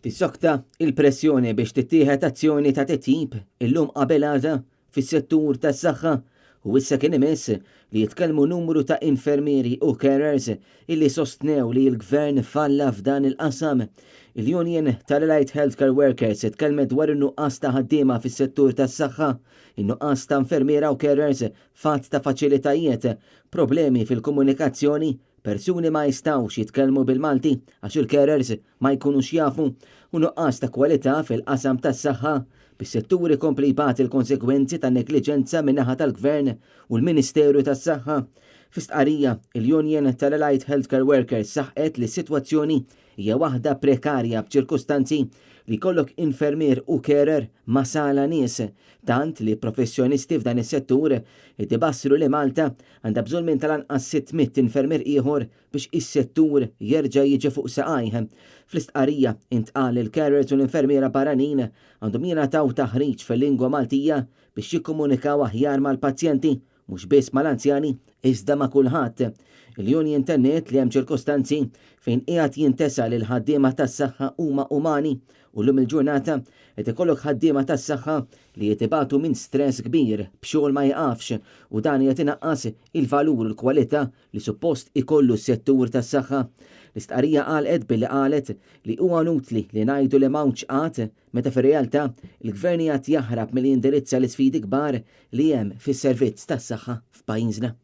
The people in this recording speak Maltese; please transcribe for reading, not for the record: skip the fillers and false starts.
Tissokta il-pressjoni biex tittieħed azzjoni ta' titjib illum qabel għada fis-settur tas-saħħa u issa kien imiss li jitkellmu numru ta' infermieri u carers illi sostnew li l-Gvern falla f'dan il-qasam. Il-Union tal-Allied Healthcare Workers tkellmet dwar in-nuqqas ta' ħaddiema fis-settur tas-saħħa, in-nuqqas ta' infermiera u carers f'għadd ta' faċilitajiet, problemi fil-komunikazzjoni, persuni ma jistgħux jitkellmu bil-Malti għax il-carers ma jkunux jafu u nuqqas ta' kwalità fil-qasam tas-saħħa, bis-settur ikompli jbati l-konsegwenzi tan-negliġenza min-naħa tal-Gvern u l-Ministeru tas-Saħħa. Fi stqarrija, il-Union tal-Allied Healthcare Workers saħqet li s-sitwazzjoni hija waħda prekarja b'ċirkustanzi li jkollok infermier u carer ma' sala nies, tant li professjonisti f'dan is-settur qed ibassru li Malta għandha bżonn minn tal-anqas 600 infermier ieħor biex is-settur jerġa' jiġi fuq saqajh. Fl-istqarrija intqal li l-carers u l-infermiera barranin għandhom jingħataw taħriġ fil-lingwa Maltija biex jikkomunikaw aħjar mal-pazjenti, mhux biss mal-anzjani iżda ma' kulħadd. Il-union tenniet li hemm ċirkostanzi fejn qiegħed jintesa li l-ħaddiema tas-saħħa huma umani u llum il-ġurnata qed ikollok ħaddiema tas-saħħa li qed ibatu minn stress kbir b'xogħol ma jiqafx u dan qiegħed inaqqas il-valur u l-kwalità li suppost ikollu s-settur tas-saħħa. L-istqarrija għalqet billi qalet li huwa inutli li ngħidu li m'hawnx qgħad meta fir-realtà l-Gvern qiegħed jaħrab milli jindirizza l-isfidi kbar li hemm fis-servizz tas-saħħa f'pajjiżna.